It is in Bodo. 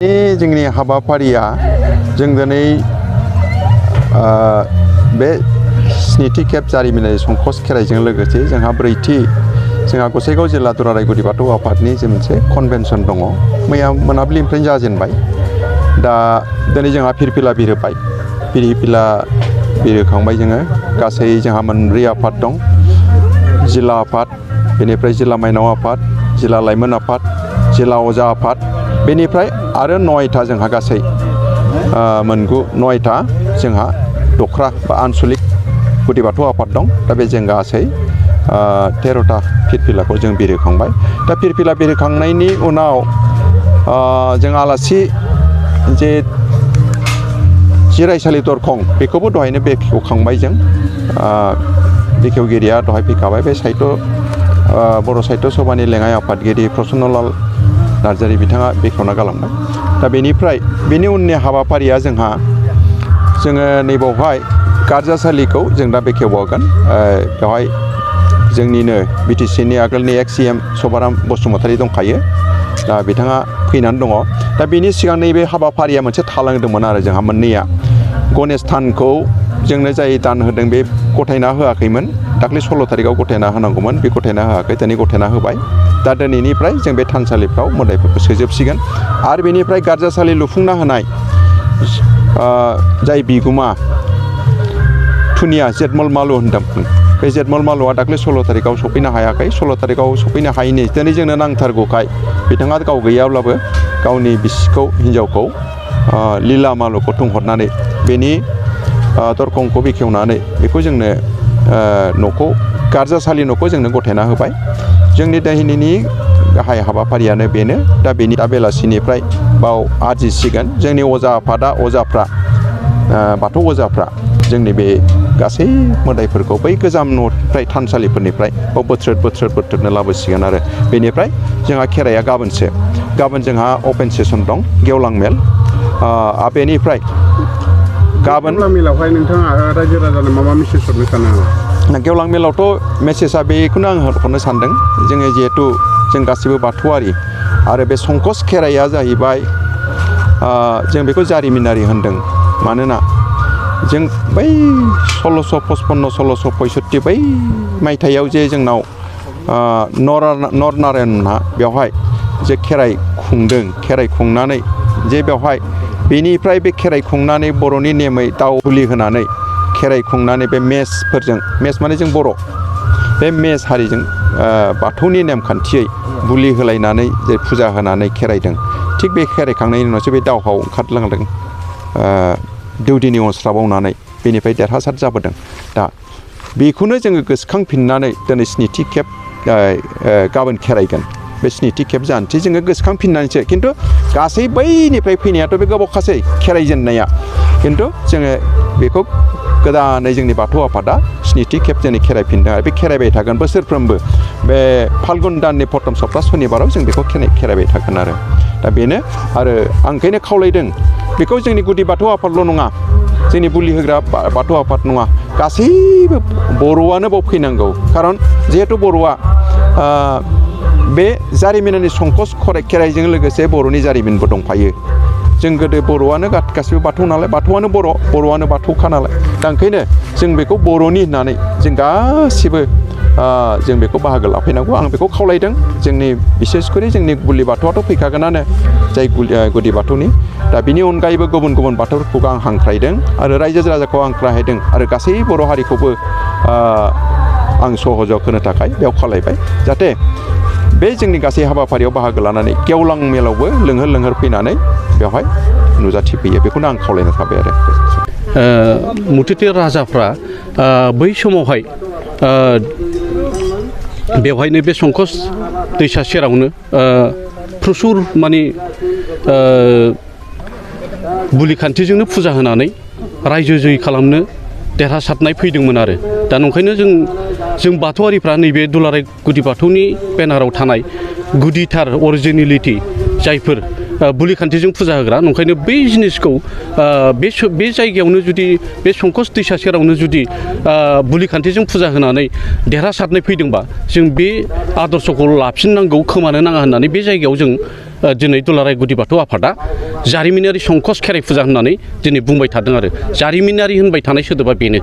जोंनि हाबाफारिया जों दिनै बे स्निथि खेब जारिमिनारि संकस खेराइजों लोगोसे जोंहा ब्रैथि जोंहा गसाइगाव जिल्ला दुलाराय गुदि बाथौ आफादनि जे मोनसे कनभेनसन दङ मैया मोनाबिलिनिफ्रायनो जाजेनबाय दा दिनै जोंहा फिरफिला बिरहोबाय फिरफिला बिरहोखांबाय जोङो गासै जोंहा मोनब्रै आफाद दं जिल्ला आफाद बेनिफ्राय जिल्ला माइनाव आफाद जिल्ला लाइमोन आफाद जिल्ला अजा आफाद बेनिफ्राय आरो 9था जोंहा गासै मोनगु 9था जोंहा दख्रा बा आनसलिक गुदि बाथौ आफाद दं दा बे जों गासै 13था फिरफिलाखौ जों बिरहोखांबाय दा फिरफिला बिरहोखांनायनि उनाव जों आलासि जे जिरायसालि दरखं बेखौबो दहायनो बेखेवखांबाय जों बेखेवगिरिया दहाय फैखाबाय बे बर' साहित्य सभानि लेङाइ आफादगिरि प्रसन्नलाल नार्जारि बिथाङा बेखेवना गालांबाय दा बेनिफ्राय बेनि उननि हाबाफारिया जोङो नैबावहाय गारजासालिखौ जों दा बेखेवबावगोन बेवहाय जोंनिनो बिटिसिनि आगोलनि एक्स-CM सभाराम बसुमतारी दंखायो दा बिथाङा फैनानै दङ दा बेनि सिगां नैबे हाबाफारिया मोनसे थालांदोंमोन आरो जोंहा मोननैया गणेश थानखौ जोंनो जाय दान होदों बे गथायना होआखैमोन दाख्लै 16 तारिखआव गथायना होनांगौमोन बे गथायना होआखै दिनै गथायना होबाय दा दिनैनिफ्राय जों बे थानसालिफ्राव मोदाइफोरखौ सोजोबसिगोन आरो बेनिफ्राय गारजासालि लुफुंना होनाय जाय बिगुमा थुनिया जेतमल मालु होनदों बे जेतमल मालुआ दाख्लै 16 तारिखआव सफैनो हायाखै 16 तारिखआव सफैनो हायैनि दिनै जोंनो नांथारगौखाय बिथाङा गाव गैयाब्लाबो गावनि बिसिखौ हिन्जावखौ लीला मालुखौ थुंहरनानै बेनि दरखंखौ बेखेवनानै बेखौ जोंनो न'खौ गारजासालि न'खौ जोंनो गथायना होबाय जोंनि दिनैनि गाहाय हाबाफारियानो बेनो दा बेनि दा बेलासिनिफ्राय बाव आरजिसिगोन जोंनि अजा आफादा अजाफ्रा बाथौ अजाफ्रा जोंनि बे गासै मोदाइफोरखौ बै गोजाम न'निफ्राय थानसालिफोरनिफ्राय बाव बोथ्रोदनो लाबोसिगोन आरो बेनिफ्राय जोंहा खेराइया गाबोन जोंहा अपेन सेसन दं गेवलां मेल बेनिफ्राय गाबोन मेलावहाय नोंथाङा रायजो राजानो मा मेसेज हरनो सानो गेवलां मेलावथ' मेसेजआ बेखौनो आं हरनो सानदों जोङो जिहेथु जों गासिबो बाथौआरि आरो बे संकस खेराइया जाहैबाय जों बेखौ जारिमिनारि होनदों मानोना जों बै 1655 1665 बै मायथाइयाव जे जोंनाव नरनारायणआ बेवहाय जे खेराइ खुंनानै जे बेवहाय बेनिफ्राय बे खेराइ खुंनानै बर'नि नेमै दाउ हुलि होनानै खेराइ खुंनानै बे मेस माने जों बर' बे मेस हारिजों बाथौनि नेमखान्थियै बुलि होलायनानै जे फुजा होनानै खेराइदों थिग बे खेराइखांनायनि उनावसो बे दावहायाव ओंखारलांदों दौदिनि अनस्राबावनानै बेनिफ्राय देरहासार जाबोदों दा बेखौनो जोङो गोसोखांफिननानै दिनै स्निथि खेब गाबोन खेराइगोन बे स्निथि खेब जानोसै जोङो गोसोखांफिननानैसो खिन्थु गासै बैनिफ्राय फैनायाथ' बे गोबावखासै खेराइजेननाया खिन्थु जोङो बेखौ गोदानै जोंनि बाथौ आफादा स्निथि खेब जोंनि खेराइफिनदों आरो बे खेराइबाय थागोन बोसोरफ्रोमबो बे फाल्गुन दाननि प्रथम सप्ता सनिबाराव जों बेखौ खेराइबाय थागोन आरो दा बेनो आरो आं ओंखायनो खावलायदों बेखौ जोंनि गुदि बाथौ आफादल' नङा जोंनि बुलि होग्रा बाथौ आफाद नङा गासैबो बर'आनो बाव फैनांगौ खारन जिहेथु बर'आ बे जारिमिनारि संकस खेराइजों लोगोसे बर'नि जारिमिनबो दंफायो जों गोदो बर'आनो गासिबो बाथौ नालाय बाथौआनो बर'आनो बाथौखा नालाय दा ओंखायनो जों बेखौ बर'नि होननानै जों गासिबो जों बेखौ बाहागो लाफैनांगौ आं बेखौ खावलायदों जोंनि बिसेसकरि जोंनि बुलि बाथौआथ' फैखागोनानो जाय गुदि बाथौनि दा बिनि अनगायैबो गुबुन बाथौफोरखौ आं हांख्रायदों आरो रायजो राजाखौ आं खावलायदों आरो गासै बर' हारिखौबो आं सहजग होनो थाखाय बेयाव खावलायबाय जाहाथे बे जोंनि गासै हाबाफारियाव बाहागो लानानै गेवलां मेलावबो लोंहोर फैनानै बेवहाय नुजाथिफैयो बेखौनो आं खावलायनो थाबाय आरो मुथुते राजाफ्रा बै समावहाय बेवहायनो बे संकस दैसा सेरावनो प्रसुर माने बुलि खान्थिजोंनो फुजा होनानै रायजो जै खालामनो देरहासारनाय फैदोंमोन आरो दा नंखायनो जों बाथौआरिफ्रा नैबे दुलाराय गुदि बाथौनि बेनाराव थानाय गुदिथार अरिजिनेलिटि जायफोर बुलि खान्थिजों फुजा होग्रा नंखायनो बै जिनिसखौ बे जायगायावनो जुदि बे संकस दैसा सेरावनो जुदि बुलि खान्थिजों फुजा होनानै देरहासारनाय फैदोंबा जों बे आदर्शखौ लाफिननांगौ खोमानो नाङा होननानै बे जायगायाव जों दिनै दुलाराय गुदि बाथौ आफादा जारिमिनारि संकस खेराइ फुजा होननानै दिनै बुंबाय थादों आरो जारिमिनारि होनबाय थानाय सोदोबा बेनो